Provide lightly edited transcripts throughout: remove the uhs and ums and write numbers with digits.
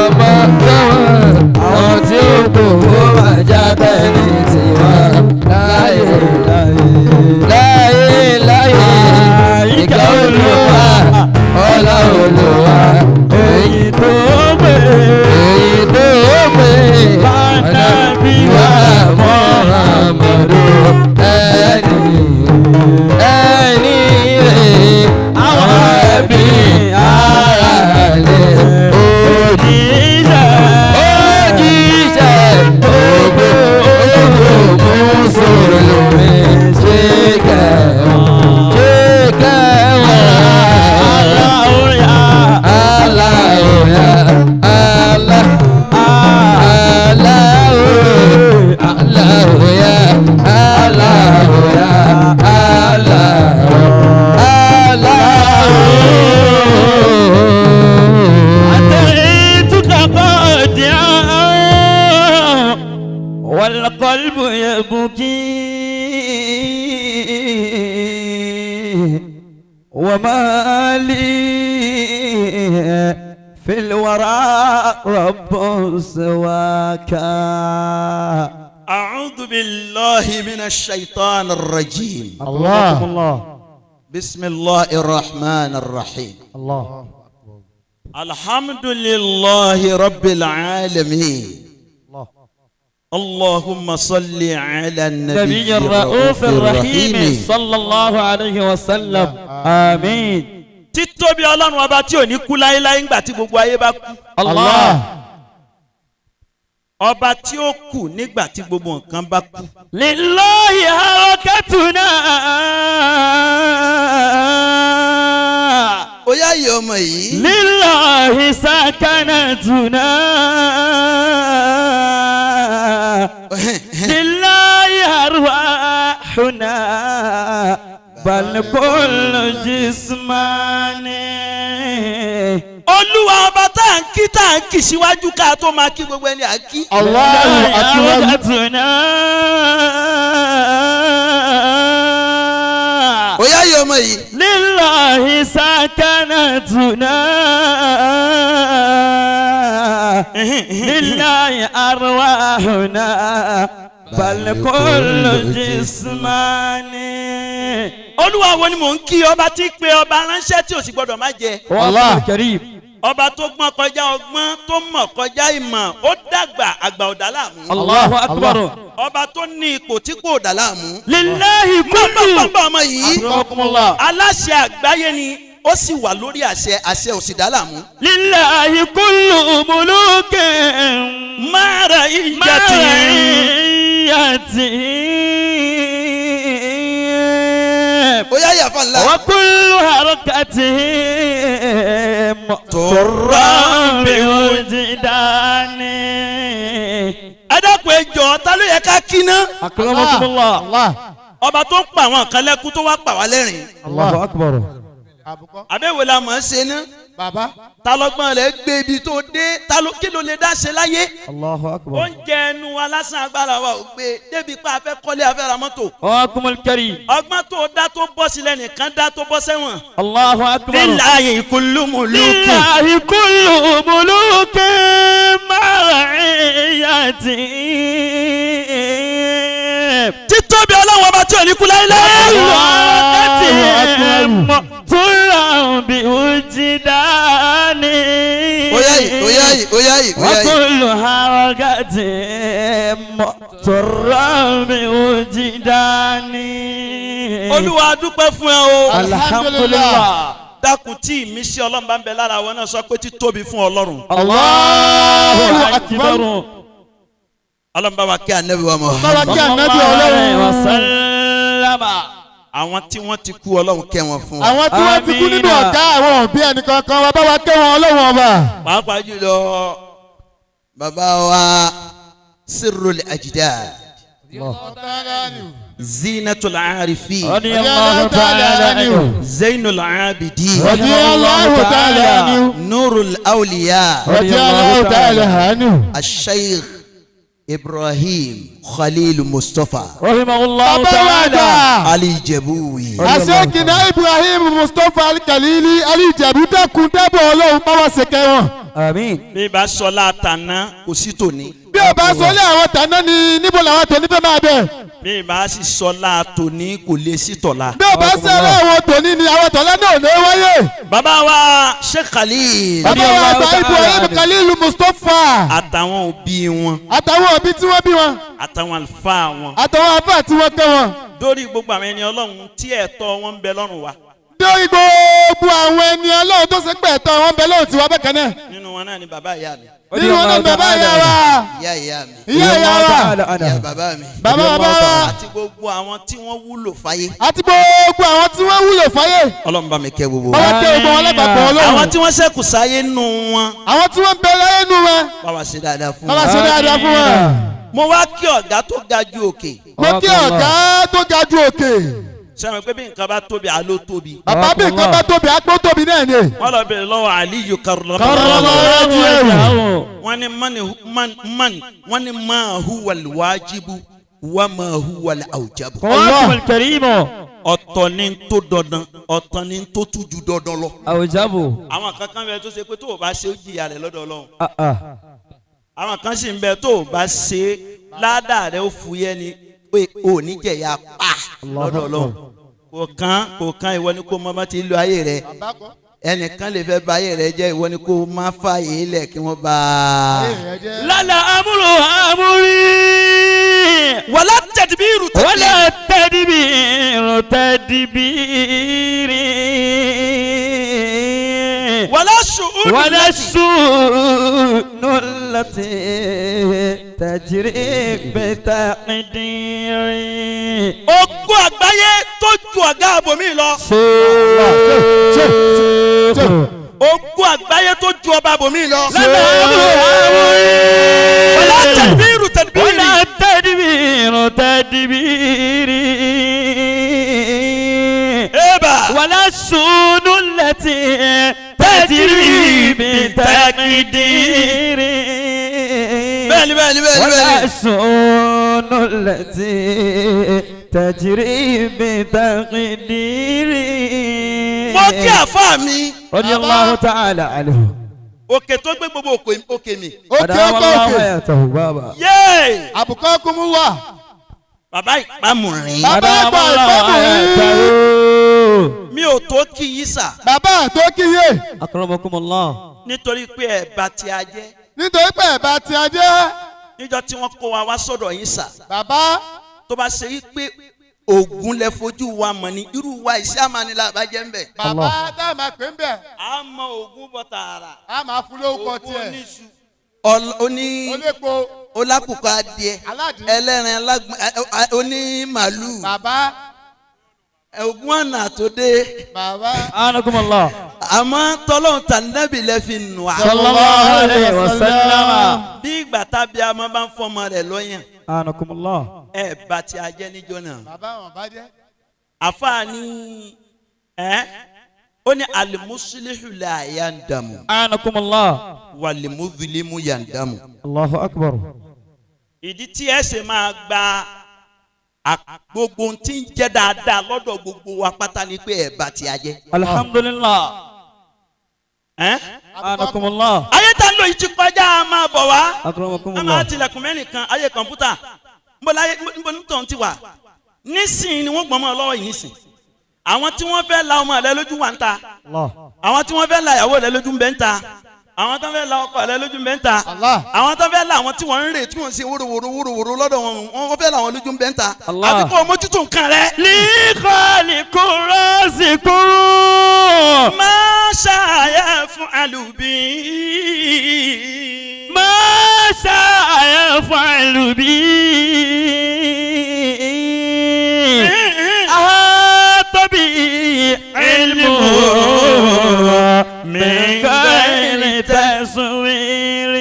Ọmọ káwọn àwọn tí ó kò ó máa já bẹ́ẹ̀ tiwọn láyé láyé láyé ìgbà olúwa ọlá olúwa èyí tó gbé èyí tó pé Ànábì wa Muhammadu ẹni ẹni rè àwọn ẹbí ara lè òjíṣẹ́ òjíṣẹ́ gbogbo mùsùlùmí ṣe kẹwọn ṣe kẹwọn. aláwòyá Allahu ya Allah Allahu Allahu ya Allahu ya Allahu Allahu أتيتك قادعا والقلب يبكي وما لي في الورى رب سواك. أعوذ بالله من الشيطان الرجيم. الله الله بسم الله الرحمن الرحيم. الله. الحمد لله رب العالمين. الله. اللهم صل على النبي النبي الرؤوف الرحيم صلى الله عليه وسلم، آمين. Títóbi Ọlọ́run ọba tí ò ní kú láéláé ńgbà tí gbogbo ayé bá kú. الله. Ọba tí ó kù nígbà tí gbogbo nǹkan bá kú. لله حركتنا. Ó yá yìí ọmọ yìí. لله سكنتنا، لله أرواحنا، بل كل جسماني. Olúwa ọba tá à ń kí tá à ń kì síwájú ká tó máa kí gbogbo ẹni à ń kí. Allahu akbar. حركتنا. Ó yá yìí ọmọ yìí. لله سكنتنا، لله أرواحنا، بل كل جسماني. Olúwa wo ni mò ń kí ọba tí pé ọba ránṣẹ́ tí ò sì gbọdọ̀ má jẹ. والله الكريم. Ọba tó gbọ́n kọjá ọgbọ́n tó mọ̀ kọjá ìmọ̀ ó dàgbà àgbà ò dà láàmú. الله أكبر. Ọba tó ní ipò tí kò dà láàmú. لله كل Bàbá ọmọ yìí. أكرمكم الله. Aláṣẹ àgbáyé ni ó sì wà lórí àṣẹ àṣẹ ò sì dà láàmú. لله كل ملوك Mára ìjà tì مرعيته. Ó yá yàfa ńlá. وكل حركتهم ترى بوجدان. Ẹ dákun ẹ jọ̀ọ́ ta ló yẹ ká kí ná. أكرمكم الله. الله. Ọba tó ń pa àwọn kan lẹ́kún tó wá pa wá lẹ́rìn. الله أكبر. Àbùkọ́. Àbẹ̀wò la mọ̀ ọ́n ṣe ná. Bàbá. Ta lọ́gbọ́n rẹ̀ gbé ibi tó dé ta ló kí ló lè dá ṣe láyé. الله أكبر. Oúnjẹ ẹnu wa lásán agbára wa ò gbé débi pé a fẹ́ kọ́lé a fẹ́ ra mọ́tò. وأكم الكريم. Ọgbọ́n tó dá tó bọ́ sílẹ̀ nìkan dá tó bọ́ sẹ́wọ̀n. الله أكبر. Lillahi kullu muluki. لله كل ملوك مرعيته. Títóbi Ọlọ́run ọba tí ò ní kú láéláé. حركتهم ترى بوجدان. Ó yá yìí, ó yá yìí, ó yá yìí, ó yá yìí. وكل حركة ترى بوجدان. Olúwa a dúpẹ́ fún ẹ o. الحمد لله. Dákun tí ìmísí Ọlọ́run bá ń bẹ lára wọn náà sọ pé títóbi fún Ọlọ́run. الله أكبر. Ọlọ́run bá wa kí ànábì wa mọ̀. Báwa kí ànábì عليه Ọlọ́run. وسلم. Àwọn tí wọ́n ti kú Ọlọ́run kẹ́ wọn fún wa. Àwọn tí wọ́n ti kú nínú Àmín. ọ̀gá àwọn òbí ẹnìkankan wa bá wa kẹ́ wọn Ọlọ́run ọba. Pàápàá jùlọ bàbá wa Sirrul Ajdad Zinatul Arifin رضي الله تعالى عنه. Zainul Abidin Radiyallahu ta'ala anhu. Nurul Awliya Radiyallahu ta'ala anhu. Ashaykh Ibrahim Khalil Mustapha Rahimahullahu Bàbá wa ta'ala. àgbà. Alijebuwi. Àṣekìnà Ibrahim Mustapha Al-Khalili Al-Ìjẹ̀bú dẹ́kun dẹ́bọ̀ Ọlọ́run bá wa ṣe kẹ́ wọn. Àmín. Bí ibà sọlá tàná Kò sí tòní. Bí o bá sọ lé àwọn tàná ni níbo làwọn tòní fẹ́ máa bẹ̀. bí ibà sì sọlá tòní kò lè sí tọ̀la. Bí o bá sọ lé àwọn tòní ni àwọn tọ̀lá náà ò ní wáyé. Bàbá wa Sheikh Khalil Bàbá wa àgbà Ibrahim Khalil Mustapha àtàwọn òbí wọn àtàwọn òbí tí wọ́n bí wọn àtàwọn àlùfáà wọn àtàwọn àfáà tí wọ́n kẹ́ wọn. dórí gbogbo àwọn ẹni Ọlọ́run tí ẹ̀tọ́ wọn ń bẹ lọ́rùn wa. Dórí gbogbo àwọn ẹni Ọlọ́run tó ṣe pé ẹ̀tọ́ wọn bẹ lóhùn tiwa bẹ́ẹ̀ kan náà. Nínú wọn náà ni bàbá ìyá mi. Nínú wọn náà ni bàbá ìyá wa, ìyá ìyá mi ìyá ìyá wa, ìyá bàbá mi bàbá bàbá wa àti gbogbo àwọn tí wọ́n wúlò fáyé. àti gbogbo àwọn tí wọ́n wúlò fáyé. Ọlọ́run bá mi kẹ́ gbogbo wọn. Bàbá kẹ́ gbogbo wọn lápapọ̀ Àwọn Ọlọ́run. tí wọ́n ṣẹ́kù sáyé nù wọn. Àwọn tí wọ́n ń bẹ láyé nù wọn, Bá wa ṣe dáadáa fún bàbá wọn. ṣe dáadáa fún wọn. Mo wá kí ọ̀gá tó ga ju òkè. Mo kí ọ̀gá tó ga ju òkè. Sẹ́wọ̀n pé bí nǹkan bá tóbi àló tóbi. Bàbá bí nǹkan bá tóbi, àpò tóbi náà ni. Wọ́n lọ bèrè lọ́wọ́ Aliyu Karrama. Wọ́n ní mani man wọ́n ní ma huwa alwajibu Wa ma huwa al-awjabu. Qur'anul Karim. Ọ̀tọ̀ ni tó dandan, ọ̀tọ̀ ni tó tún ju dandan lọ. Àwùjábò. Àwọn kankan bẹ tó ṣe pé tó o bá ṣe ó jìyà rẹ lọ́dọ̀ Ọlọ́run. Ah ah. Àwọn kan sì ń bẹ tó o bá ṣe ládàá rẹ ó fúyẹ́ ni Pé o ní jẹ̀yà pa lọ́dọ̀ Ọlọ́run. Kò kán kò kán, ìwọ ni kò mọ bá ti Ti lo ayé rẹ, ẹnìkan lè fẹ́ ba ayé rẹ jẹ́, ìwọ ni kó má fààyè lẹ̀ kí wọ́n bá a. Lala amúlò amúrí. Wàlá tẹ̀dibíru tẹ̀dibíru. Wala tadbiru tadbiri. Wàlá sùúrù Wala lati. sunu lati tajri bitaqdiri. Ogun àgbáyé tó ju ọ̀gá àbòmí lọ. Ogun àgbáyé tó ju ọba àbòmí lọ. Lala amúlò amúrí. Wàlá tẹ̀dibíru tẹ̀dibíru. Wala tadbiru tadbiri. Eba. ولا الشؤون التي تجري بتقدير. Bẹ́ẹ̀ni bẹ́ẹ̀ni bẹ́ẹ̀ni ولا bẹ́ẹ̀ni. الشؤون التي تجري بتقدير. Mo kí àfa mi. رضي الله تعالى عنه. Òkè tó gbé gbogbo òkè mi. Òkè أدام ọkọ̀ الله òkè. حياته بابا. Yéè. Àbùkọ́ kúmú wà. Bàbá ìpamùrín. Bàbá أدام àgbà الله ìfọ́mù حياته. yìí. Mi ò tó kí yín sà. Bàbá tó kíyè. أكرمكم الله. Nítorí pé ẹ̀ bá ti a jẹ́. Nítorí pé ẹ̀bá ti ajé. Níjọ́ tí wọ́n kó wa wá sọ́dọ̀ yín sà. Bàbá Tó bá ṣe yí pé Ògún lẹ fojú wa mọ̀ ní irú wa iṣẹ́ àmàlà àbájẹ́ ń bẹ̀. Bàbá tá a máa pè ń bẹ̀. A mọ Ògún bọ̀ tààrà. A máa fún lórúkọ Ògún tiẹ̀. oníṣu. Oní Olépo. olákùkọ adìẹ Aládìí. ẹlẹ́ran alágbọ̀n oní màlúù Bàbá. Ògún ọ̀nà tó dé. Bàbá. أنكم الله. Àmọ́ tọ́lọ́hún tànàbì lẹ fi nù á. صلى الله عليه وسلم. Bí ìgbà tábí a máa bá ń fọmọ rẹ̀ lọ́yàn. أنكم الله. Ẹ bá ti a jẹ́ níjọ́ náà. Bàbá wọn bá jẹ́. Àfààní ẹ ó ní alimusilihu la yandamu أنكم الله. Wàlímúdìlímù yàndámù. الله أكبر. Ìdí tí ẹ ṣe máa gba gbogbo ohun tí ń jẹ́ dáadáa lọ́dọ̀ gbogbo wa pátá Ni pé ẹ̀ bá ti a jẹ́. الحمد لله. Ẹ́? أنكم الله. Ayé tá ń lò yìí ti kọjá, a máa bọ̀ wá. أكرمكم A máa الله. tilẹ̀kùn mẹ́rin kan ayé kọ̀ǹpútà nbọ láyé nbọ nítorí ti wà nísìnyí ni wọ́n gbọ́n mọ́ ọ lọ́wọ́ yìí nísìn. Àwọn tí wọ́n fẹ́ la ọmọ rẹ lójú wà ń ta. الله. Àwọn tí wọ́n fẹ́ la ìyàwó rẹ lójú ń bẹ ń ta. Àwọn tó fẹ́ la ọkọ rẹ lójú ń bẹ ń ta. Allah. Àwọn tó fẹ́ la àwọn tí wọ́n ń rè Tí wọ́n ń ṣe wóróworó wóróworó lọ́dọ̀ wọn, wọ́n fẹ́ làwọn lójú ń bẹ́ ń ta. الله. Àti kó o mójútó nǹkan rẹ. لخالق رازق. Má ṣàyà fún àlùbí. ما شاء يفعل بي. أحاط به علمه من غير تصوير.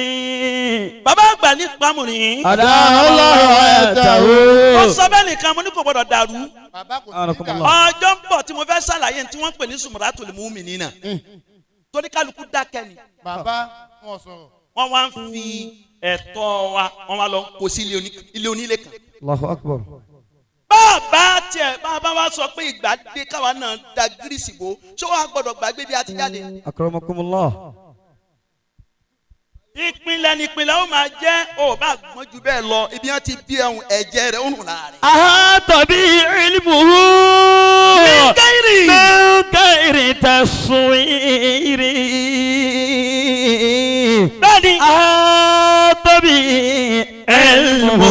Bàbá àgbà ní pamùrín. أدام الله حياته. Ó sọ bẹ́ẹ̀ nìkan, mo ní kò gbọ́dọ̀ dàrú. Bàbá kò sí أنكم ìjà. الله. Ọjọ́ ń bọ̀ tí mo fẹ́ ṣàlàyé tí wọ́n ń pè ní sumuratul mu'minina. Torí kálukú dákẹ́ ni. Bàbá wọn sọ̀rọ̀. Wọ́n wá ń fi ẹ̀tọ́ wa, wọ́n wá lọ ń kó sí ilé onílé kan. Allahu akbar. Bàbá tiẹ̀ bàbá wa sọ pé ìgbà dé káwa náà da gírísì bò, ṣé wàá gbọ́dọ̀ gbàgbé bí a ti jáde. Akramakumullah. Ìpínlẹ̀ nípínlẹ̀ ó máa jẹ́ ò bá gbọ́n ju bẹ́ẹ̀ lọ, ibi wọn ti bí ẹ̀hún ẹ̀jẹ̀ rẹ̀ ó rùn lára rẹ̀. أحاط به علمه Min ghairi. من غير تصوير. Bẹ́ẹ̀ni. أحاط به علمه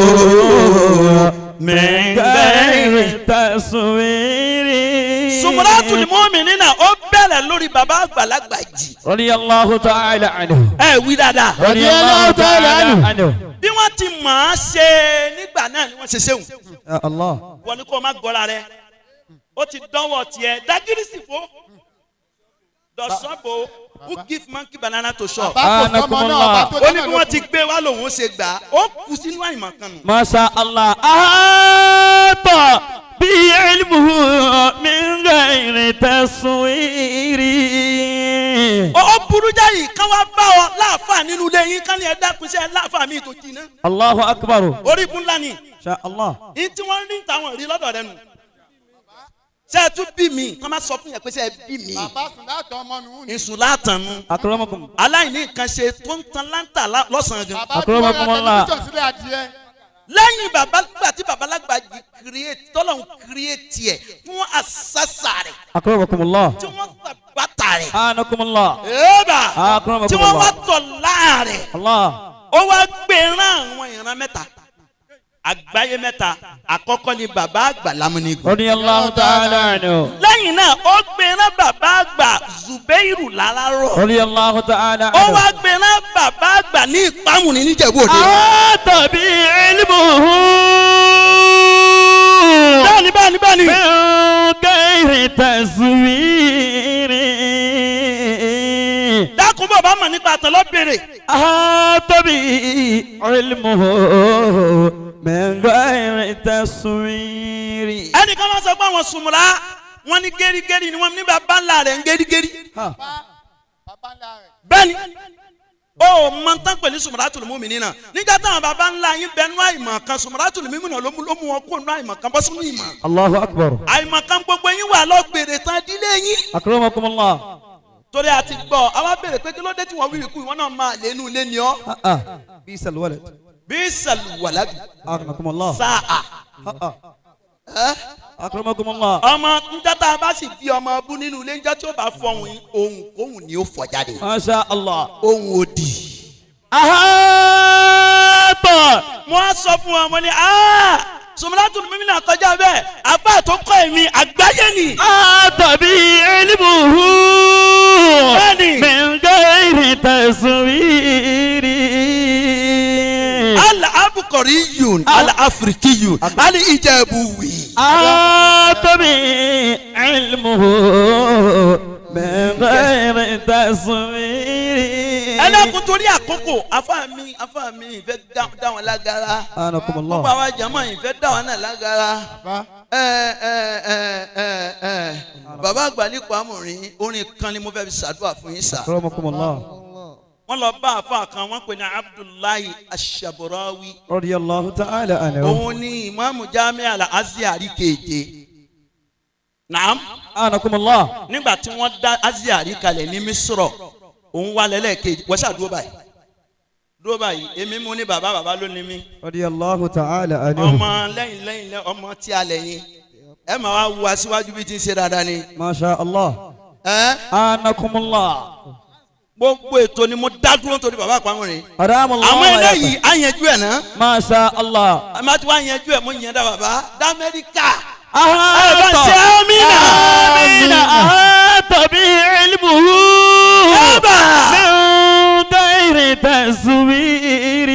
من غير تصوير. Sumratul Mu'minina ó bẹ̀rẹ̀ lórí bàbá àgbàlagbà jì. رضي الله تعالى عنه. Ẹ wí dáadáa. رضي الله تعالى عنه. Bí wọ́n ti mọ̀ ọ́n ṣe nígbà náà ni wọ́n ṣe ṣéwùn. Ya Allah. Wọ́n ní kó o má gbọ́ra rẹ̀. Ó ti dánwò tiẹ̀ dágírísì fó. Dọ̀sọ́bò who give monkey banana to chop. Bàbá kò sọmọ náà, ọba tó Ó ní dáná bí ló wọ́n kù. ti gbé wá lòun ó ṣe gbà á. Ó kú sínú àìmọ̀ kan nù. ما شاء الله أحاط به علمه من غير تصوير. Ó burú jáyì kán wá bá ọ láàfà nínú ilé yín kán ní ẹ dákun sí ẹ láàfà mi tó jiná. الله أكبر. Orí ibú ńlá ni. Sha Allah. Ní tí wọ́n rí táwọn rí lọ́dọ̀ rẹ nù. Ṣé ẹ tún bí mi? Kán má sọ fún yẹn pé ṣé ẹ bí mi? Bàbá sùn látọ̀ ọmọ nù ní. Ìsùn látànú. أكرمكم. Aláìní nǹkan ṣe tó ń tan láńtà lọ́sàn-án gan. Bàbá tí wọ́n ra Akramakumullah. tẹlifíṣàn sílẹ̀ adìẹ. Lẹ́yìn bàbá nígbà tí bàbá lágbàjì create tọ́lọ́hún create ẹ̀ fún àṣàṣà rẹ̀ أكرمكم الله. tí wọ́n sàbàtà rẹ̀. أنكم الله. Èèbà Akramakumullah. tí wọ́n wá tọ̀ láàrẹ̀. الله. Ó wá gbé rán àwọn ìran mẹ́ta. Àgbáyé mẹ́ta. Àkọ́kọ́ ni bàbá àgbà Lámúnigun. رضي الله تعالى عنه. Lẹ́yìn náà ó gbé rán bàbá àgbà Zubairu Lálárọ̀. رضي الله تعالى Ó عنه. wá gbé rán bàbá àgbà ní ìpamùní níjẹ̀bú òde. أحاط به علمه Bẹ́ẹ̀ni bẹ́ẹ̀ni bẹ́ẹ̀ni. من غير تصوير. Dákun bàbá mọ̀ nípa àtàn lọ bèrè. أحاط به علمه من غير تصوير. Ẹnìkan máa sọ pé àwọn sùnmùrà wọn ní gẹ́rígẹ́rí ni wọ́n ní bàbá ńlá rẹ̀ ń gẹ́rígẹ́rí. Ha. Bàbá ńlá rẹ̀. Bẹ́ẹ̀ni ó mọ tán pẹ̀lú Sumratul Mu'minina nígbà táwọn bàbá ńlá yín bẹnu àìmọ̀ kan Sumratul Mu'minina ló mú wọn kó nú àìmọ̀ kan bọ́ sínú ìmọ̀. Allahu akbar. Àìmọ̀ kan gbogbo yín wà lọ gbèrè tán dílé yín. أكرمكم الله. Torí a ti gbọ́ àwa béèrè pé kí ló dé tí wọ́n wíwì kú ìwọ náà máa lé inú ilé ni ọ́. Ha. Bisal walad. Bí sàlùwàlábì Akramakumullah. sáà. Ha. Akramakumullah. Ọmọ njẹ́ tá a bá sì bí ọmọ abú nínú ilé njẹ́ tí ó bá fọhùn yín ohun kóhùn ni ó fọ jáde. ما شاء الله. Ohun òdì. أحاط Mo á sọ fún wọn mo ní Sumratul Mu'minina kọjá bẹ́ẹ̀ àbá tó kọ́ èmi àgbáyé ni. أحاط به علمه Bẹ́ẹ̀ni. من غير تصوير. Al-abukori yun, al-afiriki yun, al-ijebu wi. أحاط به علمه من غير تصوير. Ẹlẹ́kùn torí àkókò afá mi ìfẹ́ dá wọn lágara. Gbogbo Akramakumullah. àwọn jàmọ́ ìfẹ́ dá wọn náà lágara. Bàbá. Ẹ ẹ ẹ ẹ ẹ bàbá àgbà nípa amòrin orin kan ni mo fẹ́ fi ṣàdúrà fún yín sà. Akramakumullah. Wọ́n lọ bá àfa kan wọ́n pè ní Abdullahi Ashaburawi. Radiyallahu ta'ala anhu. Òun ni ìmáàmù Jamiu Al-Azhari keje. Naam. Akramakumullah. Nígbà tí wọ́n dá Azhari kalẹ̀ ní Misrọ̀ òun wà lẹ́lẹ́kejì wọ́n ṣáà dúró báyìí. Dúró báyìí èmi mú ní bàbá bàbá ló ní mí. Radiyallahu ta'ala anhu. Ọmọ lẹ́yìn lẹ́yìn ọmọ Tí a lẹ́yìn ẹ máa wá wo aṣíwájú bí ti ń ṣe dáadáa ni. Masha Allah. Ẹ Akramakumullah. gbogbo ètò ni mo dá dúró nítorí bàbá àpamọ́ rẹ̀. Adamallahu. Àwọn eléyìí á yanjú ẹ̀ náà. Masha Allah. A máa ti wá yanjú ẹ̀ mo yẹn dá bàbá dá Amẹ́ríkà. أحاط Ẹ bá ṣe amínà. آمين. أحاط به علمه من غير تصوير.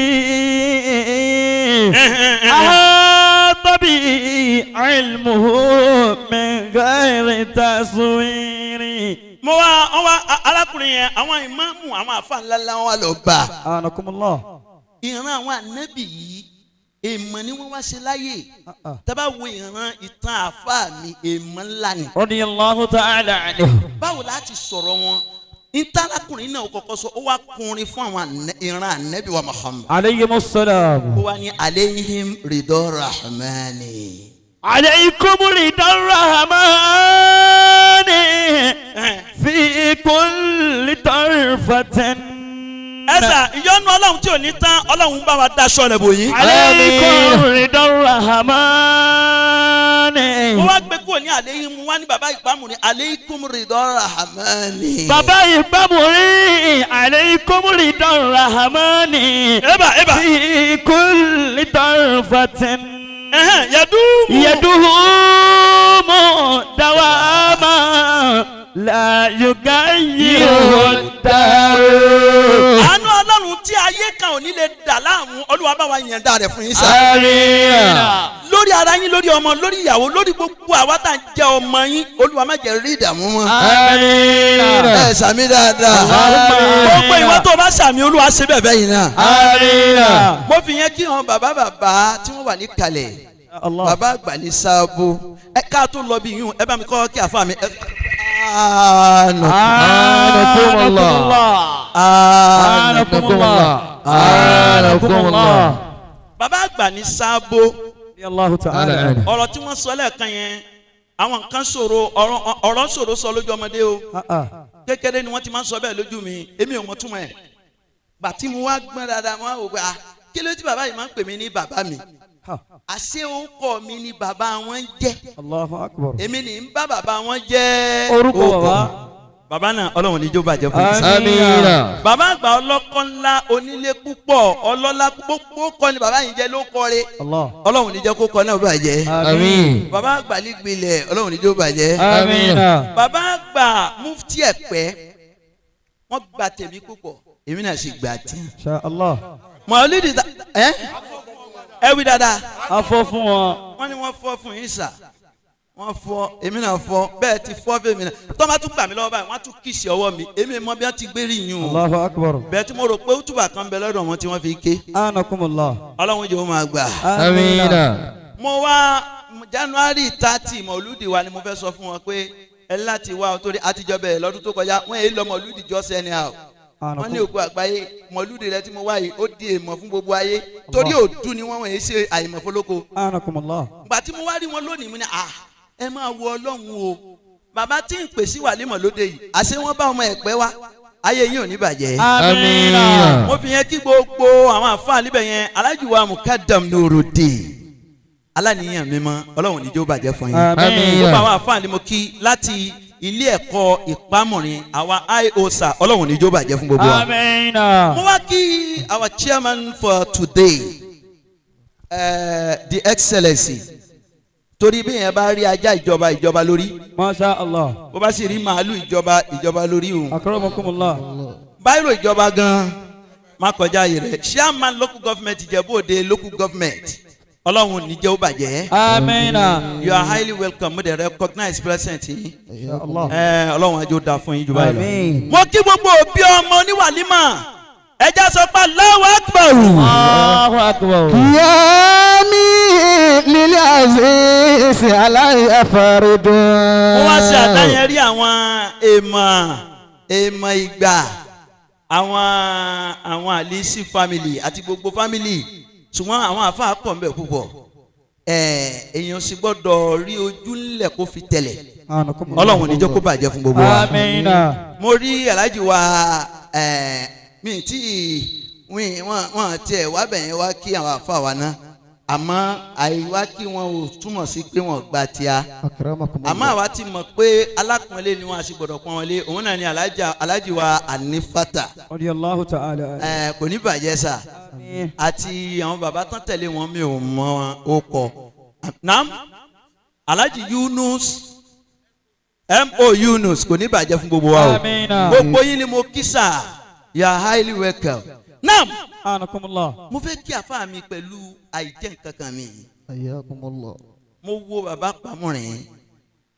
أحاط به علمه من غير تصوير. Mo wá wọ́n wá arákùnrin yẹn àwọn ìmáàmù àwọn àfa ńlá Ńlá wọn lọ bá. Akramakumullah. Ìran àwọn ànábì yìí èèmọ̀ ni wọ́n wá ṣe láyè. Tá bá wo ìran ìtàn àfa mi èèmọ̀ ńlá ni. رضي الله تعالى عنه. Báwo la ti sọ̀rọ̀ wọn? Ntàlákùnrin náà kọ́kọ́ sọ ó wá kọrin fún àwọn ìran ànẹ́bí wa Muhammad. Aleyhimu salam. Ó wá ní aleihim ridọ rahmani. Aleikum ridọ rahmani fi kulli tarfatin. Ẹ sà ìyọ́nú Ọlọ́run tí ò ní tán Ọlọ́run bá wa daṣọ rẹ̀ bò yín. Aleikum ridọ rahmani. Mo wá gbé kúrò ní àléyìn mu wá ní bàbá ìpamù ní aleikum ridọ rahmani. Bàbá ìpamù rí aleikum ridọ rahmani. Eba eba. Fi kulli tarfatin. Yadumu. Yadumu dawama la yugayiru daru. Àánú Ọlọ́run tí ayé kan ò ní lè dà láàmú Olúwa bá wa yàn dá rẹ̀ fún yín sá. Àmín. Lórí ara yín, lórí ọmọ, lórí ìyàwó, lórí gbogbo àwa tá à ń jẹ ọmọ yín, Olúwa má jẹ́ rí ìdààmú mọ́. Àmín. Ẹ sàmí dáadáa. Gbogbo ìwọ tó o bá sàmì Olúwa ṣe bẹ́ẹ̀ bẹ́ẹ̀ yìí náà. Àmín. Mo fi yẹn kí hàn bàbá bàbá tí wọ́n wà ní kalẹ̀. Bàbá àgbà ní sáàbò. Ẹ ká tó lọ bí yún ẹ bá mi kọ́ kí àfa mi. Anakumullah. Anakumullah. Anakumullah. Bàbá àgbà ní sáàbò. Ọ̀rọ̀ tí wọ́n sọ lẹ́ẹ̀kan yẹn àwọn nǹkan ṣòro ọ̀rọ̀ ṣòro sọ lójú ọmọdé o. Kékeré ni wọ́n ti máa ń sọ bẹ́ẹ̀ lójú mi èmi ò mọ̀ túmọ̀ ẹ̀. Bàtí mo wá gbọ́n dáadáa mo wá wò pé kí ló tí bàbá yìí máa ń pè mí ní bàbá mi. Àṣé orúkọ mi ni bàbá wọn jẹ́. Allahu Akbar. Èmi ni ń bá bàbá wọn jẹ́ orúkọ bàbá. Bàbá náà Ọlọ́run ní jó bàjẹ́ fún yín. Àmín. Bàbá àgbà ọlọ́kọ́ ńlá onílé púpọ̀ ọlọ́lá gbogbo kọ́ ni bàbá yìí jẹ́ ló kọ́re. Ọlọ́run ní jẹ́ kó kọ́ náà bàjẹ́. Àmín. Bàbá àgbà lígbilẹ̀ Ọlọ́run ní jó bàjẹ́. Àmín. Bàbá àgbà mufti Ẹ̀pẹ́ wọ́n gba tèmi púpọ̀ èmi náà sì gbà tí. Insha Allah. Mọ̀lídìí ẹ ẹ wí dáadáa. A fọ́ fún wọn. Wọ́n ní wọ́n fọ́ fún yín sà. Wọ́n fọ́ èmi náà fọ́ bẹ́ẹ̀ ti fọ́ fèmi náà. Tọ́ bá tún gbà mí lọ́wọ́ báyìí wọ́n á tún kìsì ọwọ́ mi èmi mọ bí wọ́n ti gbé rí yín o. Allahu Akbar. Bẹ́ẹ̀ tí mo rò pé útùbà kan bẹ lọ́dọ̀ wọn tí wọ́n fi ké. Anakumullah. Ọlọ́run jẹ́ ó máa gbà. Àmín. Mo wá January 30 mọ̀lúdì wa ni mo fẹ́ sọ fún wọn pé ẹ láti wá ọ torí àtijọ́ bẹ̀rẹ̀ lọ́dún tó kọjá wọ́n èyí lọ mọ̀lúdì jọ́sẹ̀ ni àwọ̀. Wọ́n ní òkú àgbáyé mọ̀lúdì rẹ tí mo wá yìí ó di èèmọ̀ fún gbogbo ayé torí òdu ni wọ́n wọ̀nyí ṣe àìmọ̀ fọlọ́kọ. Anakumullah. Gbà tí mo wá rí wọn lónìí mo ní à ẹ máa wo Ọlọ́run o bàbá tí ń pè sí wàlímọ̀ lóde yìí àṣé wọ́n bá ọmọ Ẹ̀pẹ́ wá ayé yín ò ní bàjẹ́. Àmín. Mo fi yẹn kí gbogbo àwọn àfáà níbẹ̀ yẹn Alhaji wa Mukadam Nurudeen aláníyàn mímọ́ Ọlọ́run ní jẹ́ ó bàjẹ́ fún yín. Àmín. Gbogbo àwọn àfáà ni mo kí láti ilé ẹ̀kọ́ ìpamọ̀rin àwa IOSA Ọlọ́run ní jẹ́ ó bàjẹ́ fún gbogbo wa. Àmín. Mo wá kí our chairman for today the excellency torí bí yẹn bá rí ajá ìjọba ìjọba lórí. Masha Allah. Bó bá sì rí màálù ìjọba ìjọba lórí òun. Akramakumullah. Báyìí ìjọba gan-an má kọjá yìí rẹ̀ chairman local government Ìjẹ̀bú Òde local government Ọlọ́run ní jẹ́ ó bàjẹ́. Àmín. You are highly welcome. Mo dey recognize present yín. Ọlọ́run àjò da fún yín jù báyìí lọ. Àmín. Mo kí gbogbo òbí ọmọ oníwàlímà ẹ já sọ pé Allahu Akbar. Allahu Akbar. Yami lil aziz aláì faridun. Mo wá sí àdáyẹn rí àwọn èèmọ̀ èèmọ̀ ìgbà àwọn Àlísí family àti gbogbo family ṣùgbọ́n àwọn àfáà pọ̀ ń bẹ púpọ̀ èèyàn sì gbọ́dọ̀ rí ojú ńlẹ̀ kó fi tẹ̀lẹ̀ Ọlọ́run ní jẹ́ kó bàjẹ́ fún gbogbo wa. Àmín. Mo rí Alhaji wa mi tí wọ́n tiẹ̀ wá bẹ̀yẹn wá kí àwọn àfáà wa ná àmọ́ àìwá kí wọn ò túmọ̀ sí pé wọ́n gba tíá àmọ́ àwa ti mọ̀ pé alákùnrin ni wọ́n a sì gbọ́dọ̀ pọ́n wọn lé òun náà ni Alhaji wa Anifata. Radiyallahu ta'ala. Kò ní bàjẹ́ sà àti àwọn bàbá tán tẹ̀lé wọn mi ò mọ ó kọ. Naam Alhaji Yunus M.O. Yunus kò ní bàjẹ́ fún gbogbo wa o. Àmín. Gbogbo yín ni mo kí sà you are highly welcome. Naam. Anakumullah. Mo fẹ́ kí àfáà mi pẹ̀lú àìjẹ́ nǹkan kan mi. Ayakumullah. Mo wo bàbá Pamọ́rin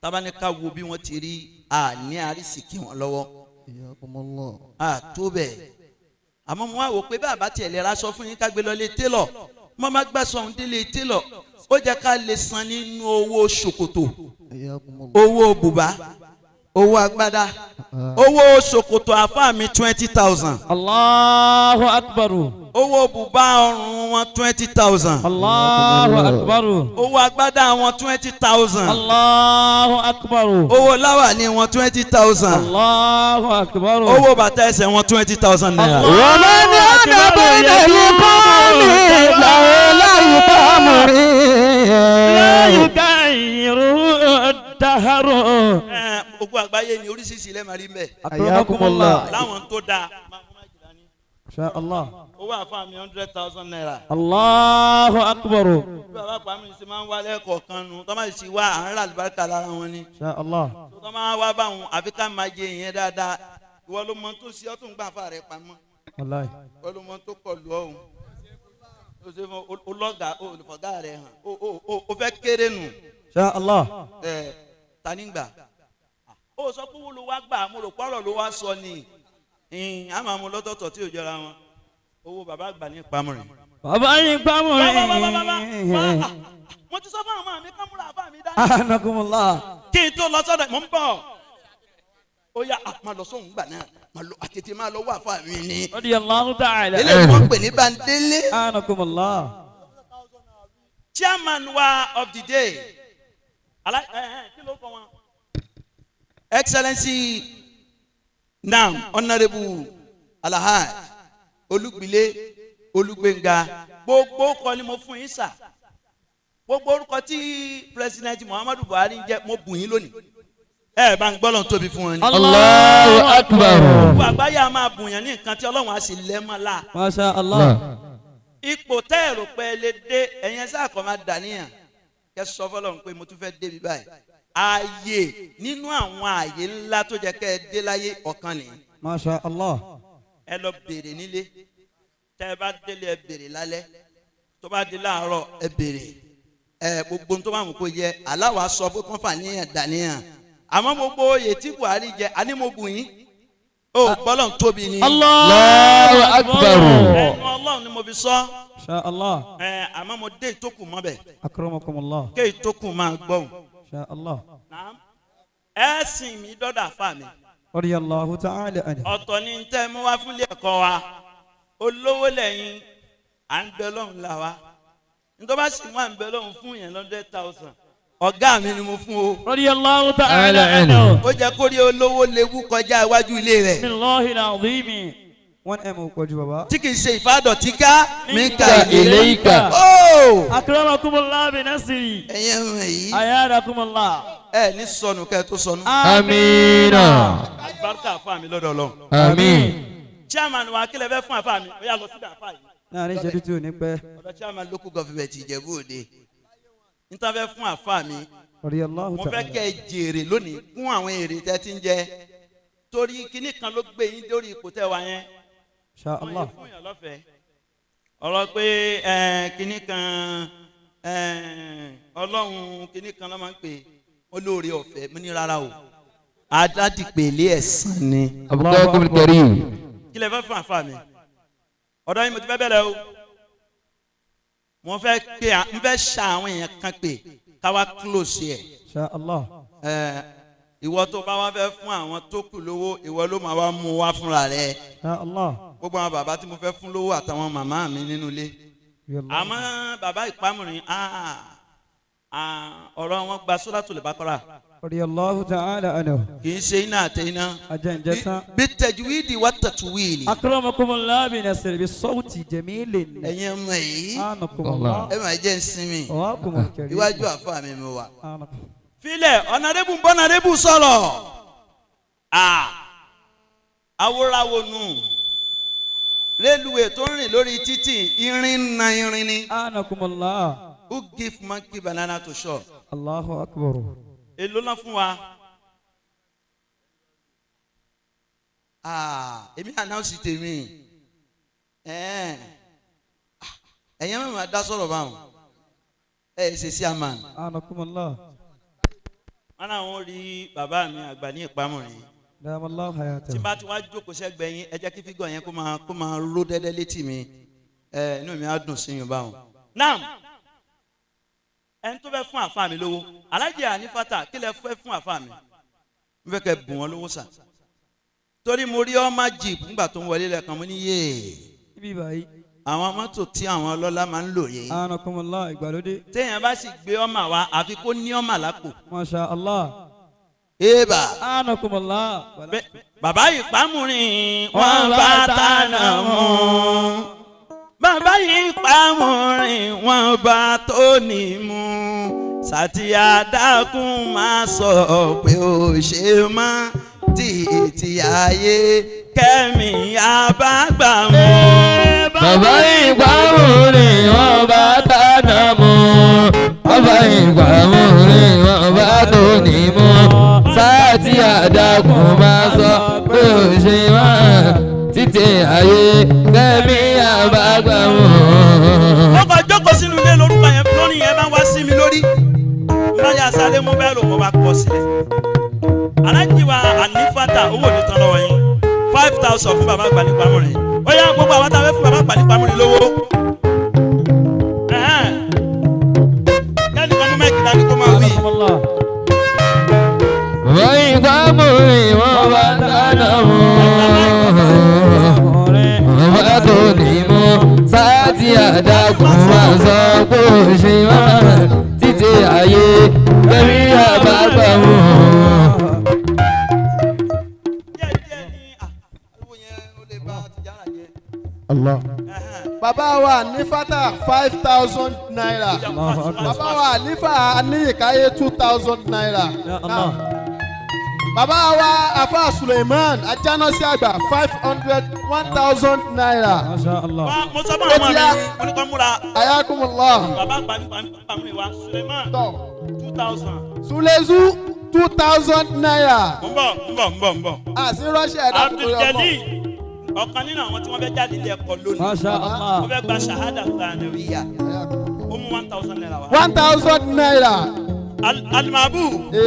tabaníka wo bí wọ́n ti rí a ní àrísìkí wọn lọ́wọ́. Ayakumullah. A tó bẹ́ẹ̀ àmọ́ mo wá wò pé bàbá tiẹ̀ lè ra aṣọ fún yín ká gbé lọ lé télọ̀ mo má gbà sọ̀hún délé télọ̀ ó jẹ́ ká lè san nínú owó ṣòkòtò owó bùbá Owó agbádá. Owó ṣòkòtò àfáà mi 20,000. Allahu akbar. Owó bùbá ọrùn wọn 20,000. Allahu akbar. Owó agbádá wọn 20,000. Allahu akbar. Owó láwàní wọn 20,000. Allahu akbar. Owó bàtà ẹsẹ̀ wọn 20,000 naira. ومن أنا بين القوم لولا لا يطمري يغير الدهر. Gbogbo àgbáyé ni oríṣiríṣi ilẹ̀ máa rí mbẹ́. حياكم الله. Láwọn tó dáa. Insha Allah. Owó àfa mi 100,000 naira. Allahu akbar. Bí bàbá pa mi ṣe máa ń wálé kọ̀ọ̀kan nu, tọ́ máa ṣe wá à ń rà àlùbáríkà lára wọn ni. Insha Allah. Tọ́ máa wá báwọn àfi ká máa jẹ ìyẹn dáadáa. Ìwọ ló mọ tó ṣe ọ́ tó ń gbà fà rẹ pamọ́. Wallahi. Ìwọ ló mọ tó kọ lù ọ́ òun. O ṣe fún olọ́gà olùfọ̀gá rẹ̀ hàn. O fẹ́ kéré nù. Insha Allah. Ẹ ta ní gbà. Ó sọ pé wo ló wá gbà, mo rò pọ́rọ̀ ló wá sọ ni. A máa mú lọ́tọ̀ọ̀tọ̀ tí ò jọra wọn. Owó bàbá àgbà ní ìpamọ́ rẹ̀. Bàbá yín pamọ́ rẹ̀. Mo ti sọ fún àwọn àmì kan múra àbá mi dání. Anakumullah. Kí n tó lọ sọ́dọ̀ mò ń bọ̀. Ó yá máa lọ sóhun gbà náà máa lọ àtètè máa lọ wà fún àmì ni. Radiyallahu ta'ala. Eléyìí wọ́n pè ní Bandele. Anakumullah. Chairman wa of the day. Kí ló kọ wọn? Excellency now Honourable Alhaji Olúgbìlé Olúgbénga. Gbogbo kọ ni mo fún yín sà. Gbogbo orúkọ tí President Muhammadu Buhari ń jẹ́ mo bù yín lónìí. Ẹ bá ń gbọ́ lọ́n tóbi fún wọn ni. Allahu akbar. Gbogbo àgbáyé a máa bùn yàn ní nǹkan tí Ọlọ́run á sì lẹ́ mọ́ la. Masha Allah. Ipò tẹ́ ẹ̀rọ pé lè dé Ẹ̀yin ẹ̀sẹ̀ àkọ́ máa dà níyàn kẹ́ sọ fọlọ́run pé mo tún fẹ́ débi báyìí. Ààyè nínú àwọn ààyè ńlá tó jẹ́ kẹ́ ẹ dé láyé ọ̀kan nìyí. Masha Allah. Ẹ lọ béèrè nílé, tẹ́ ẹ bá délé ẹ béèrè lálẹ́, tó bá di láàárọ̀ ẹ béèrè ẹ gbogbo tó bá wù kó jẹ aláwa sọ pé kọ́ńfà níyàn dàníyàn àmọ́ gbogbo oyè tí Buhari jẹ àní mo bù yín ó gbọ́dọ̀ tóbi ni. Allahu akbar. Ẹnu Ọlọ́run ni mo fi sọ. Insha Allah. Ẹ àmọ́ mo dé ìtókù mọ́ bẹ̀. Akramakumullah. Ké ìtókù máa gbọ́hùn. Insha Allah. Ẹ sìn mí dọ́dà fà mí. Radiyallahu ta'ala anhu. Ọ̀tọ̀ ni tẹ́ mú wá fúnlé ẹ̀kọ́ wa. Olówó lẹ́yìn à ń bẹ lọ́hùn là wa. Nítorí bá sì mú à ń bẹ lọ́hùn fún yẹn 100,000. Ọ̀gá mi ni mo fún o. Radiyallahu ta'ala anhu. Ó jẹ́ kó rí olówó léwu kọjá iwájú ilé rẹ̀. Bismillahil azim. 1M kọjú bàbá. Tí kì í ṣe ìfádọ̀tí ká mi ka Ilayka. Akramakumullah bi nasri. Ẹ̀yin ẹ̀rọ yìí. Ayadakumullah. Ẹ ní sọnù kẹ́ ẹ tó sọnù. Amiina. Àlùbáríkà àfa mi lọ́dọ̀ Ọlọ́run. Àmín. Chairman wa kílẹ̀ fẹ́ fún àfa mi, ó yá lọ síbi àfa yìí. Láàrin ìṣẹ́jú tí ò ní pẹ́. Ọ̀dọ̀ chairman local government Ìjẹ̀bú Òde. Níta fẹ́ fún àfa mi. Radiyallahu Mo fẹ́ ta'ala. kẹ́ ẹ jèrè lónìí kún àwọn èrè tẹ́ ti ń jẹ. Torí kinní kan ló gbé yín dórí ipò tẹ́ wa yẹn. Insha Allah. Wọ́n yẹ fún yàn lọ́fẹ̀ẹ́. Ọ̀rọ̀ pé kinní kan Ọlọ́run kinní kan ló máa ń pè olóore ọ̀fẹ́ mo ní rárá o. Adádìpẹ̀lẹ̀ ẹ̀sán ni. Abdul Karim. Kí lẹ fẹ́ fún àfa mi? Ọ̀dọ̀ yín mo ti fẹ́ bẹ̀rẹ̀ o. Mo fẹ́ pé n fẹ́ ṣa àwọn èèyàn kan pé káwá close yẹ. Insha Allah. Ìwọ tó bá wá fẹ́ fún àwọn tó kù lówó ìwọ ló máa wá mú wá fúnra rẹ. Insha Allah. Gbogbo àwọn bàbá tí mo fẹ́ fún lówó àtàwọn màmá mi nínú ilé. Àmọ́ bàbá ìpamọ́rin ọ̀rọ̀ wọn gba Suratul Baqara. Radiyallahu ta'ala anhu. Kì í ṣe iná àtẹ iná. Ajẹ́njẹ́ tán. Bí tajwidi wa tatwili. Akramakumullah bi nasri bi sawti jamilin. Ẹ̀yin ọmọ yìí. Anakumullah. Ẹ máa jẹ́ ìsinmi. Wa kumul karim. Iwájú àfa mi mi wà. Filẹ̀ ọ̀nàdébù ń bọ́nàdébù sọ̀rọ̀. Awóráwo nù. Rélùwé tó ń rìn lórí títì irin na irin ni. Anakumullah. Who give monkey banana to chop? Allahu akbar. Èló ná fún wa. Èmi announce tèmi. Ẹ̀yin máa dá sọ̀rọ̀ báwọn. Ẹ ṣe sí àmà. Anakumullah. Wọ́n náà wọ́n rí bàbá mi àgbà ní ìpamọ́ rẹ̀. Damallahu hayatahu. Tí bá ti wá jókòó sẹ́gbẹ̀ẹ́ yín, ẹ jẹ́ kí fígọ̀ yẹn kó máa ró dẹ́dẹ́ létí mi. Inú mi á dùn sí yín báwọn. Naam. Ẹni tó fẹ́ fún àfa mi lówó. Alájẹ Ànífàtà kí lẹ fẹ́ fún àfa mi? N fẹ́ kẹ́ bùn wọn lówó sà. Torí mo rí ọmọ jeep ńgbà tó ń wọlé lẹ́ẹ̀kan mo ní yéè. Ibi báyìí. Àwọn mọ́tò tí àwọn ọlọ́lá máa ń lò yìí. Anakumullah ìgbàlódé. Téèyàn bá sì gbé ọmọ wa àfi kó ní ọmọ lápò. Masha Allah. Eba. Anakumullah. Bàbá ìpamùrin wọ́n bá tànà mú. Bàbá ìpamùrin wọ́n bá tóní mú. Sàtìyà dákun máa sọ pé ó ṣe mọ́ títí ayé kẹ́mi àbágbà mú. Bàbá ìpamùrin wọ́n bá tànà mú. Bàbá ìpamùrin wọ́n bá tóní mú. Sáàtì àdàkùn máa sọ pé ó ṣe mọ́ títí ayé kẹ́mi àbágbà mú. Mo kàn jókòó sínú ilé lórúkọ yẹn lórí yẹn bá wá sí mi lórí. Báyà sáré mú bẹ́ẹ̀ lò mo bá kọ sílẹ̀. Alájí wa ànífàtà owó mi tán lọ́wọ́ yín 5,000 fún bàbá àgbà nípa múrin. Ó yá gbogbo àwọn táwọn fún bàbá àgbà nípa múrin lówó. Kẹ́ni kan mú mẹ́kì dání kó máa wí. Bàbá ìpamùrin wọ́n bá tànà mú. Bàbá tó ní mú. Sáàtì àdàkùn máa sọ pé ó ṣe mọ́ títí ayé kẹ́mi àbágbà mú. Allah. Bàbá wa ní fata 5,000 naira. Bàbá wa nífà níyìkáyé 2,000 naira. Bàbá wa Afa Suleiman Ajánásí àgbà 500 1,000 naira. Mo sọ fún àwọn ọmọ mi mo ní kọ́ múra. Ayakumullah. Bàbá àgbà wa Suleiman 2,000. Sulezu 2,000 naira. Mo ń bọ̀. Àti ránṣẹ́ ẹ̀dá Abdul Jalil ọ̀kan nínú àwọn tí wọ́n fẹ́ jáde ilé ẹ̀kọ́ lónìí. Masha Allah. Wọ́n fẹ́ gba ṣahada sànàwíyà. Ó mú 1,000 naira wá. 1,000 naira. Alimabu.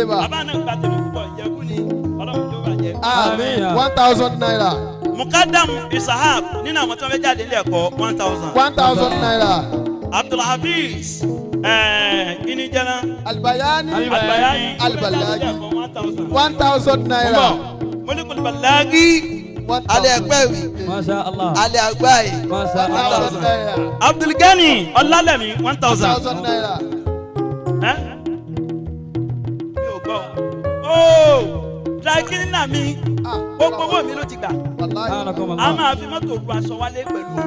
Bàbá náà gba tèmi púpọ̀ ìjẹ́kú ni ọlọ́run tó bàjẹ́. Àmín. 1,000 naira. Mukadam Isahab nínú àwọn tí wọ́n fẹ́ jáde ilé ẹ̀kọ́ 1,000. 1,000 naira. Abdulhafiz kini jẹ́nà. Albayani. Albayani. Albayani. 1,000 naira. Molikul Balagi. Alẹ́ ẹgbẹ́ wí. Masha Allah. Alẹ́ àgbáyé. Masha Allah. 1,000 naira. Abdulgani Ọlálẹ́mí 1,000. 1,000 naira. Mi ò gbọ́. Ooo dry cleaner mi gbogbo owó mi ló ti gbà. A máa fi mọ́tò ru aṣọ wálé pẹ̀lú owó.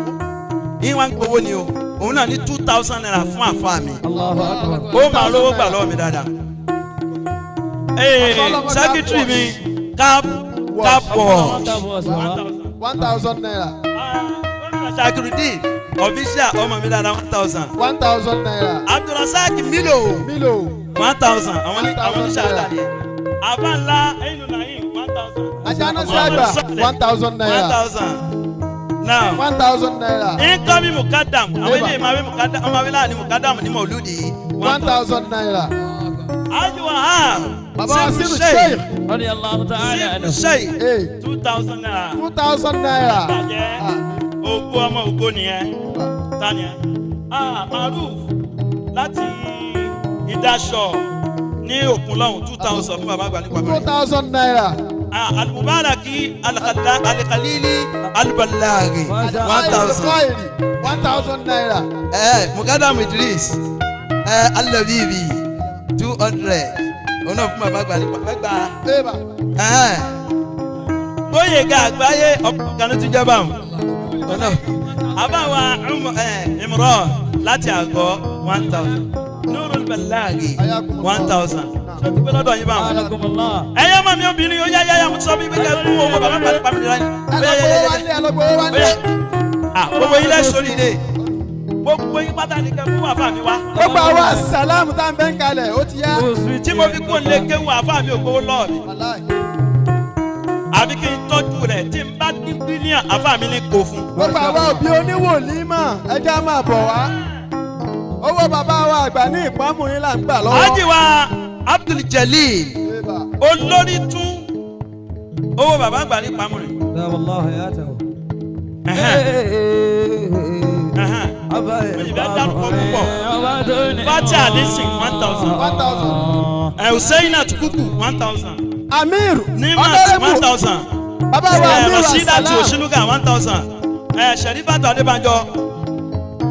Ìwọ̀n gbowó ni o. Òun náà ní 2,000 naira fún àfa mi. Ó máa rówó gbà lọ́wọ́ mi dáadáa. Sẹ́kítírì mi cap wash 1,000 naira. Shakirudin official ọmọ mi dáadáa 1,000. 1,000 naira. Abdulrasaq Milo 1,000. Àwọn oníṣàlá ni. Àbá ńlá ẹ̀yìn nàyìn 1,000. Ajánásí àgbà 1,000 naira. 1,000. Now 1,000 naira. Incoming Mukadam àwọn ilé ìmọ̀ àwọn Mukadam ọmọ awilá ni Mukadam ní Mọ̀lúdì. 1,000 naira. Ayiwa ha. Baba Siru Sheikh. Siru Sheikh 2,000 naira. 2,000 naira. Bàjẹ́ ògo ọmọ ògo nìyẹn. Tani ẹ̀? Maruf láti Ìdáṣọ̀ ní Òkun lọ́hùn 2,000 fún bàbá àgbà nípa mẹ́rin. 2,000 naira. Al-Mubaraki Al-Khalili Al-Balaghi 1,000. 1,000 naira. Mukadam Idris Alabibi 200. Òun náà fún bàbá àgbà nípa mẹ́gbà. Gbóyèga àgbáyé ọ̀kan ló tún jẹ́ báwọn. Àbáwa Imran láti àgọ́ 1,000. Nurul Balaghi 1,000. Ṣé o ti gbé lọ́dọ̀ yín báwọn? Ẹyẹ ọmọ mi obìnrin ó yá yá yá mo ti sọ fún mi pé kẹ́ ẹ mú owó bàbá àgbà nípa mi nìyẹn. Gbogbo ilé sórí ilé. Gbogbo yín pátá ni kẹ́ mú àfa mi wá. Gbogbo àwa sàlámù tá n bẹ́ ń kalẹ̀ ó ti yá. Tí mo fi kó lé kéwu àfa mi ò gbowó lọ́ọ̀ mi. Àbí kí n tọ́jú rẹ̀ tí n bá ní bílíọ̀n àfa mi ní kó fún. Gbogbo àwa òbí oníwòlíì mọ̀ ẹja máa bọ̀ wá. Owó bàbá wa àgbà ní ìpamọ́ yín là ń gbà lọ́wọ́. Ájì wa Abdul Jalil olórí tún owó bàbá àgbà ní ìpamọ́ rẹ̀. Fati Alisin 1,000. 1,000. Hussein Atukuku 1,000. Amir Nimat Honorable 1000. Bàbá wa Amir Rasheedat Asalam. Oshinuga 1000. Sherifatu Adébánjọ.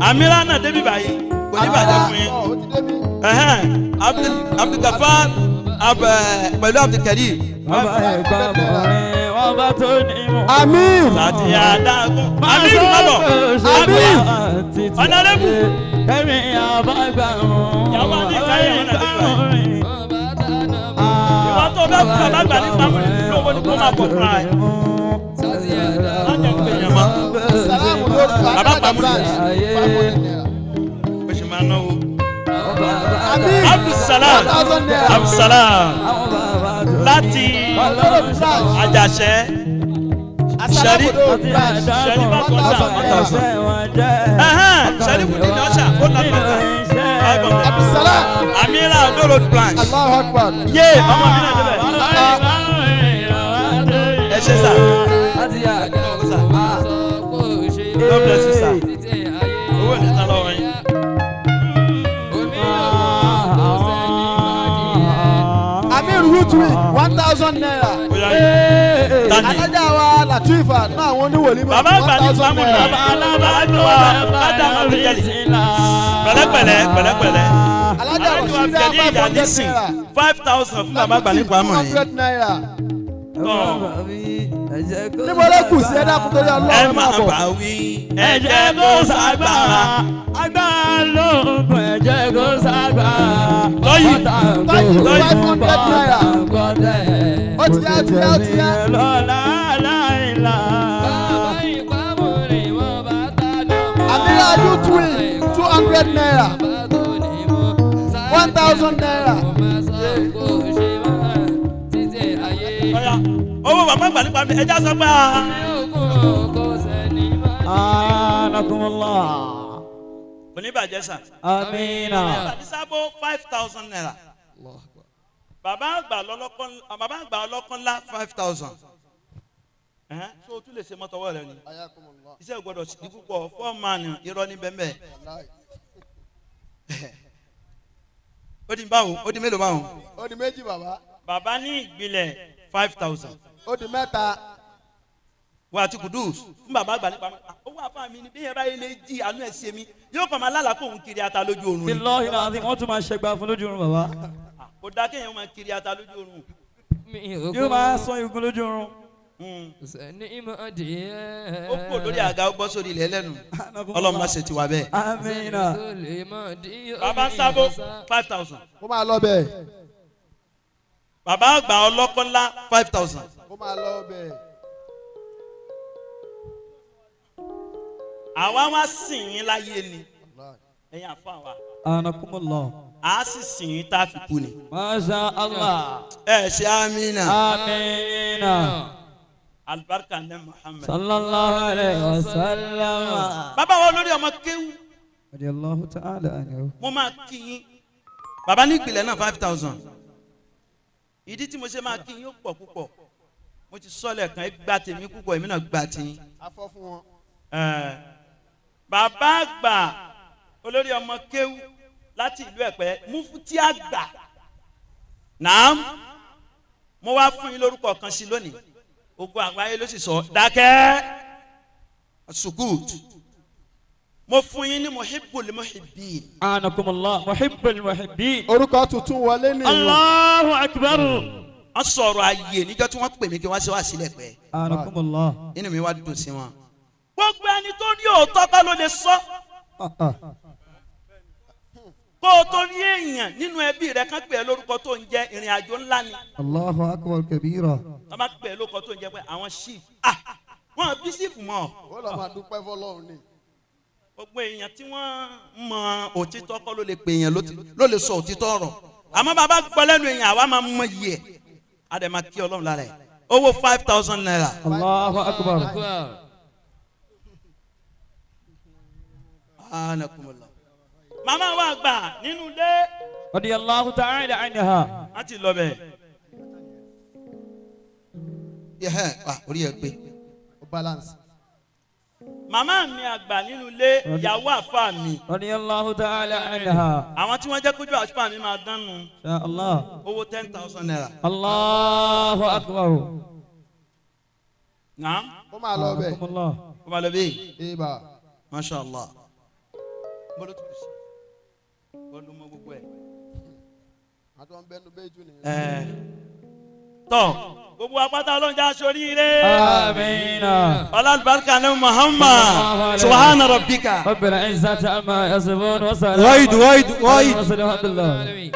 Amira náà débi báyìí. Kò ní bàjẹ́ fún yín. Ó ti débi. Ẹ̀hẹ́n, Abdulgafar pẹ̀lú Abdulkarim. Bàbá ẹ̀gbọ́n mọ̀rin wọ́n bá tó ní mọ̀. Amir Láti Adágún. Amiru Mabọ̀. Amir. Honorable. Kẹ́mi àbágbà mọ̀. Ìyàwó àti ìkáyọ̀ wọn náà débi báyìí. Ìwọ tó bá fún bàbá àgbà ní pamọ́ lówó ni kó máa bọ̀ fúnra ẹ̀. Má jẹ́ pé yẹn mọ́. Salamu lórí Bàbá Alága Pamudi. branch ₦500. Bó ṣe máa náwó. Amir Abdulsalam. ₦1,000. Abdulsalam. Láti Lórí branch. Àjàṣẹ́. Asalamu lórí branch. Sherifatu ₦1,000. Ẹ̀hẹ́n, Sherifudeen Ọ̀ṣà ó lọ bàtà. 500. Abdulsalam. Amira Odo Road branch. Allahu Akbar. Yé ọmọ mi náà débẹ̀. Ẹ ṣe sà. God bless you sir. Owó ní tán lọ́wọ́ yín. Amir Rutwi ₦1,000. Bóyá yín. Tani. Alájà wa Latifa náà àwọn oníwòlímọ̀ Bàbá àgbà ní ₦1,000. Pẹ̀lẹ́pẹ̀lẹ́ pẹ̀lẹ́pẹ̀lẹ́. Alájà Alájọ Rashida Abdul Yanisin ₦500. 5,000 fún bàbá àgbà ní pamọ́ yìí. ₦200. Tọ́ Níbo ló kù sí ẹ̀dá kúndórí ẹ Ọlọ́run máa máa bọ̀. bá wí. Ẹ jẹ́ kó ságbára. Agbára ló ń pọ̀ ẹ̀jẹ̀ kó ságbára. Lọ́yìn. Tọ́yì ₦500. Ó ti yá ó ti yá ó ti yá. Lọ́la láìla. Amira Rutwi ₦200. ₦1,000. Ọ̀yà owó bàbá àgbà nípa mi ẹja sọ pé a. Anakumullah. Kò ní bàjẹ́ sà. Amina. Àti sábó ₦5,000. Bàbá àgbà lọ́lọ́kọ́ bàbá àgbà ọlọ́kọ́ ńlá 5,000. Ẹ̀hẹ́n, so o tún lè ṣe mọ́tọ́wọ́ rẹ ni. Iṣẹ́ gbọ́dọ̀ sí púpọ̀ fọ́ọ̀mánì irọ́ ní bẹ́ẹ̀. Ó di báwo? Ó di mélòó báwo? Ó di méjì bàbá. Bàbá ní ìgbìlẹ̀ 5,000. Ó di mẹ́ta. Wà á ti Kudus fún bàbá àgbà nípa mi. Owó àfa mi ni bí yẹn bá yẹ lè jí àánú ẹ̀ ṣe mi. Yóò kàn máa lálàá kó òun kiri ata lójú oorun ni. Billahi alazim wọ́n tún máa ṣẹgbà fún lójú oorun bàbá. Kò dá kéèyàn máa kiri ata lójú oorun. Yóò máa sọ igun lójú oorun. Ó kúrò lórí àga ó bọ́ sórí ilẹ̀ ẹlẹ́nu. Ọlọ́run má ṣe tiwa bẹ́ẹ̀. Amina. Bàbá sábó 5,000. Kó máa lọ bẹ́ẹ̀. Bàbá àgbà ọlọ́kọ́ ńlá 5,000. Kó máa lọ bẹ́ẹ̀. Àwa wá sìn yín láyé ni. Ẹ̀yin àfa wa. Anakumullah. A sì sìn yín tá a fi kú ni. Masha Allah. Ẹ ṣe amina. Amina. Alibarika ní Muhammad. Sallallahu alayhi wa sallam. Bàbá wa lórí ọmọ kéwú. Radiyallahu ta'ala anhu. Mo máa kí yín. Bàbá ní ìpìlẹ̀ náà 5,000. Ìdí tí mo ṣe máa kí yín ó pọ̀ púpọ̀. Mo ti sọ lẹ́ẹ̀kan ẹ gbà tèmi púpọ̀ èmi náà gbà tiyín. Afọ́ fún wọn. Bàbá àgbà olórí ọmọ kéwú láti ìlú Ẹ̀pẹ́ Mufti àgbà. Nàám mo wá fún yín lórúkọ kan sí lónìí. Ogun àgbáyé ló sì sọ dákẹ́ Sukut. Mo fún yín ní muhibbul muhibbin. Anakumullah. Muhibbul muhibbin. Orúkọ tuntun wọlé nìyẹn. Allahu akbar. Wọ́n sọ̀rọ̀ ayé níjọ́ tí wọ́n pè mí kí wọ́n ṣe wá sílẹ̀ pẹ́. Anakumullah. Inú mi wá dùn sí wọn. Gbogbo ẹni tó rí òótọ́ kọ́ ló lè sọ. Kó o tó rí èèyàn nínú ẹbí rẹ kán pè é lórúkọ tó ń jẹ́ ìrìn àjò ńlá ni. Allahu akbar kabira. Wọ́n bá pè é lórúkọ tó ń jẹ́ pé àwọn ṣíf. Wọ́n bí ṣífù mọ́. Ó lọ máa dúpẹ́ fọlọ́run ni. Gbogbo èèyàn tí wọ́n mọ òtítọ́ kọ́ ló lè Pè èèyàn ló lè sọ òtítọ́ ọ̀rọ̀. Àmọ́ bàbá gbọ́ lẹ́nu èèyàn àwa máa mọ iye ẹ̀. A dẹ̀ máa kí Ọlọ́run lára ẹ̀. Owó ₦5,000. Allahu akbar. Anakumullah. Màmá wa gbà nínú ilé. Radiyallahu ta'ala anha. Wọ́n ti lọ bẹ̀. Ẹhẹ́, orí ẹ pé. Ó balance. Màmá mi àgbà nínú ilé, ìyàwó àfa mi. Radiyallahu ta'ala anha. Àwọn tí wọ́n jẹ́ kójú àfa mi máa dánu. Insha Allah. Owó 10,000 naira. Allahu akbar. Naam. Kó máa lọ bẹ̀. Akramakumullah. Kó máa lọ bẹ́ẹ̀. Ibà. Masha Allah. Bọ́lá tó kù sí. Bọ́lá mọ gbogbo ẹ̀. Àti wọn bẹnu bẹ́ẹ̀ jù nìyẹn. Ẹ̀ tọ́ gbogbo apáta ọlọ́njà sóríire. Amina. Ọlọ́lùbáríkà ní Muhammad. Subhana rabbika. Rabbil izzati amma yasifun wa salamun. وايد وايد وايد. Alhamdulillah.